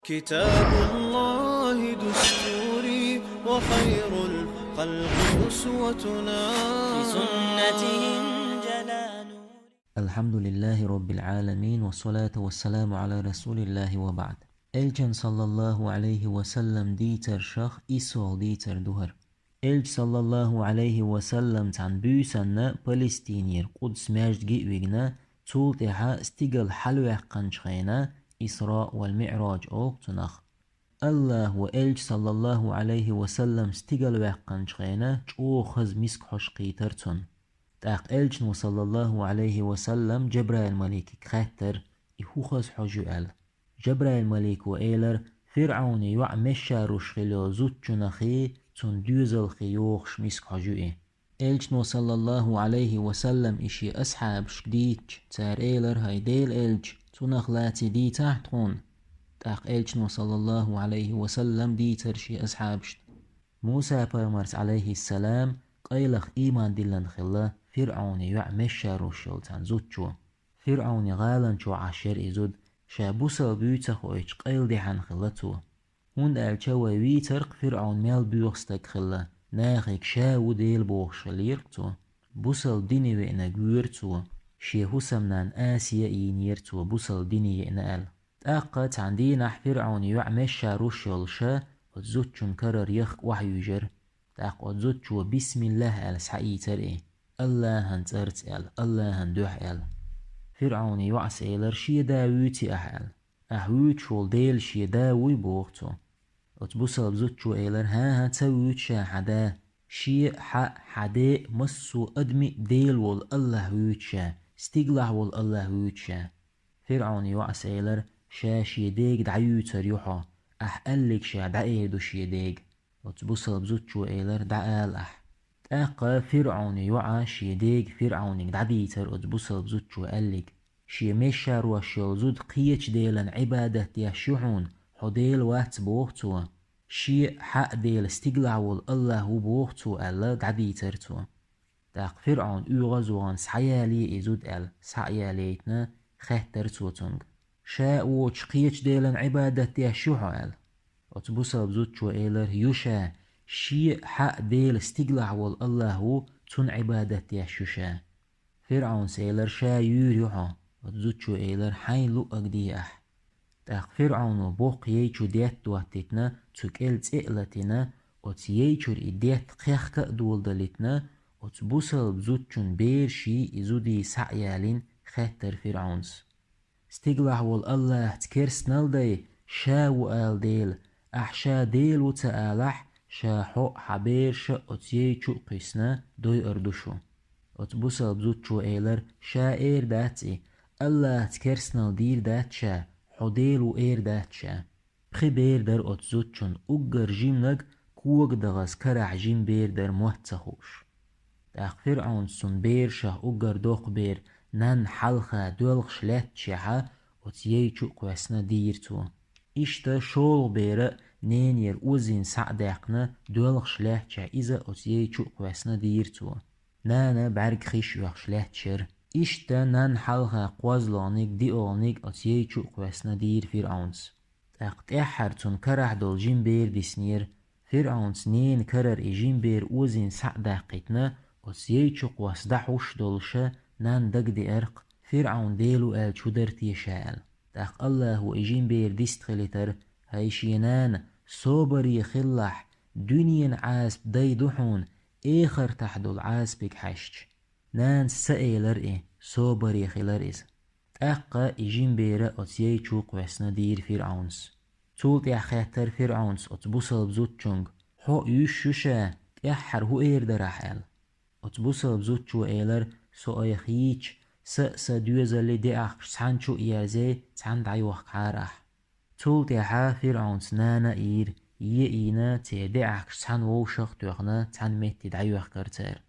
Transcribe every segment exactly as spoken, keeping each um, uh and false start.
كتاب الله دستوري وخير الخلق أسوتنا. بسنته انجلى نوري. الحمد لله رب العالمين، والصلاة والسلام على رسول الله وبعد. Элчан саллаллаху алейхи ва саллам дийцаршах иссол дийцар ду хӀара. Элча саллаллаху алейхи ва саллам цхьан буьйсанна Палестинера Къудс маьждиге а вигна, цул тӀаьхьа стигала хьалваьккханчу хенна, Исраъ вал МиӀраж олу цунах. Аллахо Элча саллаллаху алейхи ва саллам стигала ваьккханчу хенна чӀогӀа хаза миска хьожа кхийтар цунна. ТӀаккха Элчано саллаллаху алейхи ва саллам Джабраил-маликига хаьттар, и хӀун хаза хьожа ю аьлла. Джабраил-малико элар, ФирӀауни йоӀ мешаруш хила йолу зудчунахий, цунна доьзалхий йохуш миска хьожа ю и. Элчано саллаллаху алейхи ва саллам и шен асхьабашка дийцча, цара элар, хӀай Делан Элча, цунах лаций дийцахьа тхуна. ТӀаккха Элчано саллаллаху алейхи ва саллам дийцар шен асхьабашна. Муса пайхамарца алейхиссалам къайлаха ийман диллина хилла ФирӀауни йоӀ мешаруш йолу цхьана зудчо. ФирӀауни гӀаланчо Ӏаш яра и зуда, ша бусалба вуьйцу ца хоуьйтуш къайладаьхьна хилла цо. ХӀунда аьлча вай вийцарх ФирӀаун мел боьха стаг хилла, нахе ша ву Дела бохуш хиллера цо. Бусалба дине веанарг вуьйра цо, шен хӀусамнана Асия а йийнера цо бусалба дине еана аьлла. ТӀаккха цхьана дийнахь ФирӀауни йоӀ мешаруш йолуша оцу зудчун карара яхка охьаюьйжира. ТӀаккха оцу зудчо бисмиллахӀ аьлла схьаийцира и, АллахӀан цӀарца аьлла, АллахӀан дуьхьа аьлла. ФирӀауни йоӀас элар, шен да вуьйций ахь аьлла. Ахь вуьйцуш волу Дела шен да вуй боху цо. Оцу бусалба зудчо элар, хӀан-хӀа, ца вуьйцу ша хьан да. Шен, хьан, хьан ден а, массо а адамийн а Дела волу АллахӀ вуьйцу ша, стигалахь волу АллахӀ вуьйцу ша. ФирӀауни йоӀас элар, ша шен дега дӀаюьйцур ю хьо, ахь аьллиг ша дӀаэр ду шен дега. Оцу бусалба зудчо элар, дӀаала ахь. ТӀаккха ФирӀауни йоӀа шен дега ФирӀаунига дӀадийцар оцу бусалба зудчо аьллиг. Шен мешарош йолу зуда кхечу делан Ӏибадат деш ю хьуна, хьо Дела вац боху цо. Шен, хьан а Дела стигалахь волу АллахӀ ву боху цо аьлла, дӀадийцар цо. ТӀаккха ФирӀаун оьгӀаз вахана, схьаялае и зуда аьлла, схьа а ялийтина, хаьттар цо цуьнга. Ша а воцуш кхечу делан Ӏибадат деш ю хьо аьлла. Оцу бусалба зудчо элар, ю ша, шен, хьан а Дела стигалахь волу АллахӀ ву, цунна Ӏибадат деш ю ша. ФирӀаунас элар, ша юьйр ю хьо. Оцу зудчо элар, хьайн луъаг де ахь. ТӀаккха ФирӀауно боккха яй чу детта доттийтина, цу кӀел цӀе а латийна, оцу яй чуьра и детта кхехка а доладалийтина, оцу бусалба зудчун бераший и зудий схьа а ялийна, хаьттар ФирӀаунас. Стигалахь волу АллахӀца керстанал дай, ша ву ала дела, ахь ша Дела ву ца алахь, ша хьо а, хьан бераш а оцу яй чу а кхуьссина, дойур ду шу. Оцу бусалба зудчо элар, ша эр дац и, АллахӀца керстанал дийр дац ша, хьо Дела ву эр дац ша. Пхи бер дара оцу зудчун, уггар жиманиг кога дагӀаза карахь жима бер дара мотт ца хууш. ТӀаккха ФирӀаунас цунна берашах уггар доккха бер нанна хьалха доьлхуш лаьтташехьа оцу яй чу а кхоьссина дийра цо. Иштта шолгӀа бер а ненера озийна схьа а даьккхина, доьлхуш лаьтташехь иза оцу яй чу а кхоьссина дийра цо. Нана бӀаьрг хиш оьхуш лаьтташ яра. Иштта нанна хьалха кхозлагӀниг, диалгӀаниг оцу яй чу а кхоьссина дийра ФирӀаунас. ТӀаккха тӀаьххьара цунна карахь долу жима бер диснера. ФирӀаунас ненан карара и жима бер озийна схьа а даккхийтина, оцу яй чу кхосса дӀахьуш долуша нанна дагадеара-кх, ФирӀаун Дела ву аьлча хӀун дара те ша аьлла. ТӀаккха АллахӀо и жима бер дистхилийтара, хӀай шен нана, собаре хилалахь, дуьненан Ӏазап дай ду хьуна, эхартахь долу Ӏазапиг хьаьжча. Нанас ца элара и, собаре хилара иза. ТӀаккха и жима бер а оцу яй чу кхоьссина дийра ФирӀаунас. Цул тӀаьхьа хаьттара ФирӀаунас оцу бусалба зудчуьнга, хьо а юьйш ю ша, тӀаьххьара хӀун эр дара ахь аьлла. Оцу бусалба зудчо элара, со айхьа йийча, сан а, сан доьзалан а деӀахкаш цхьана чу а ерзий, цхьаьна дӀайохкахьара ахь. Цул тӀаьхьа ФирӀаунас нана а йийра, е а йийна, церан деӀахкаш цхьана вовшах а тоьхна, цхьана метте дӀайоьхкара цара.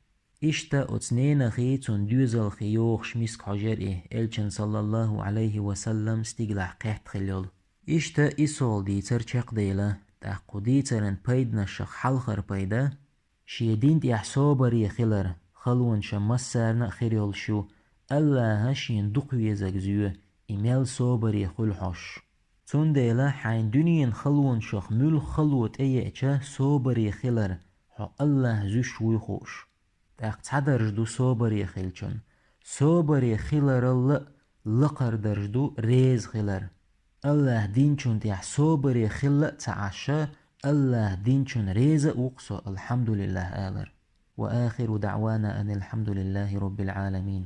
Иштта оцу ненахий, цунна доьзалхий йохуш миска хьожа яра и, Элчан саллаллаху алейхи ва саллам стигалахь кхетта хилла йолу. Иштта иссол дийцар чекхдайна, тӀаккха кху дийцаран пайданашах хьалхара пайда, шен дин тӀехь собаре хилар, халонаш массарна а хир йолуш ю, АллахӀа шена дукха везарг зоь, и мел собаре хуьлу хьожуш. Цундела хьайн дуьненан халонашах муьлхха хало тӀееача собаре хилар, хьо АллахӀ зуьйш вуй хууш. ТӀаккха цхьа дарж ду собаре хилчун. Собаре хиларал а лакхара дарж ду реза хилар. АллахӀ динчун тӀехь собаре хилла а ца Ӏаш, АллахӀ динчун реза а ву-кх со, алхьамдулиллахӀ алар. وآخر دعوانا أن الحمد لله رب العالمين.